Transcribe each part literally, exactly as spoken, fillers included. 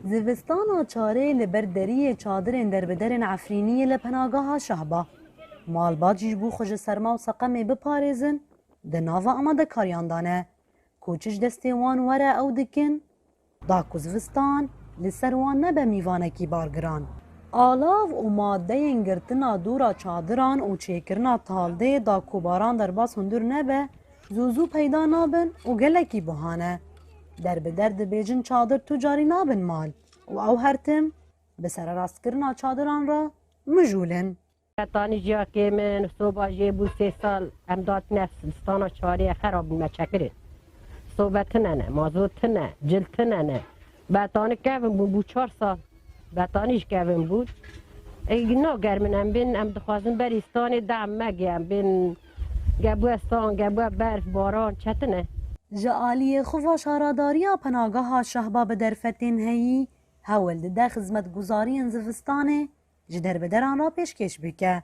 Zivistana çarê li ber deriyê çadirên derbiderên Efrîniyê li penageha Şehba. Malbat jî ji bo xwe ji serma û seqemê biparêzin, di nava amadekariyan de ne. Ku çi ji destê wan were ew dikin, da ku zivistan li ser wan nebe mîvanekî bargiran. Alav û madeyên girtina dûra çadiran û çêkirina taldê da ku baran derbas hundir nebe, zû zû peyda nabin û gelekî buha ne. Derbider dibêjin çadir tu carî nabin mal û ew her tim bi sererastkirina çadiran re mijûl in. Betanî jiyakê min, soba jê bû sê sal, em datine zivistana çarê, xera bû me çekirin. Sobe tine ne, mazot tine, cil tine ne. Betanî kevin bû, bû çar sal. Betanî ji kevin bû. Ey, nagermin em bin, em dixwazin beristanê dem me ge, em bin. Ge bû stan, ge bû berf, baran, çetin e. Ji aliyê xwe va şaradariya penageha Şehba bi derfetên heyî, hewl dide xizmetguzariyên zivistanê ji derbideran re pêşkêş bike.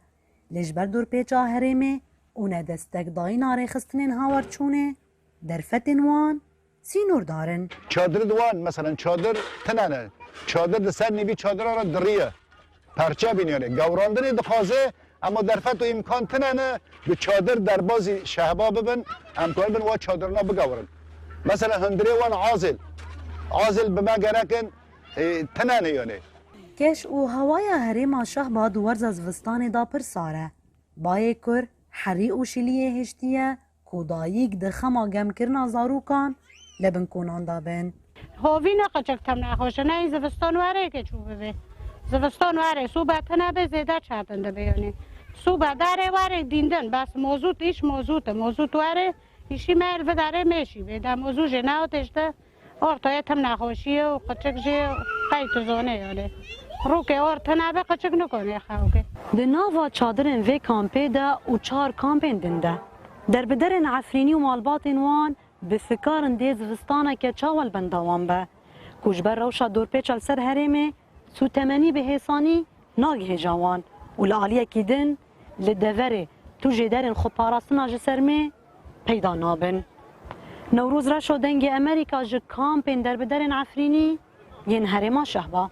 Lê ji ber dorpêça herêmê û nedestekdayîna rêxistinên hawerçûnê, derfetên wan sînordar in. Çadir di wan, meselen, çadir tine ne. Çadir di ser nîvî çadira re diriye. Perçe bîn, yanî gewrandinê dixwaze, ema derfet û îmkan tine ne, bi çadir derbazî Şehba bibin, em karibin wa çadirina bigewrin. Mesela hundirê wan Azil. Azil bi me gerek in, e, tine ne, yanî. Keş û hewaya herêma Şehba di werza zivistanê de pir sar e. Bayê kur, herî û şiliyê hiştiye ku dayik di xema gemkirina zarokan li bin konan de bin. Hovî ne qicik tim nexweş e, ne zivistan were ke çû bibe. Zivistan were, sobe tine be zêde çetin dibe yanî. Sobe derê were dîndin, bes mozût, îş mozût e, mozût were, îşî me li vê derê mêşî bê. De mozû jê ne ateş de. Ortaya tim nexweşiyê û qicik jê qey tu zonê yanî. Rûkê or tine be qicik nikonê xewke. Di nava çadirên vê kampê de û çar kampên din de, derbiderên Efrînî û malbatên wan bi fikar in dê zivistaneke çawa li benda wan be, ku ji ber rewşa dorpêça li ser herêmê sûtemenî bi hêsanî nagihêja wan û li aliyekî din li deverê tu jêderên xweparastina ji sermê peyda nabin. Newroz Reşo, Dengê Emerîka, ji kampên derbiderên Efrînî yên herêma Şehba.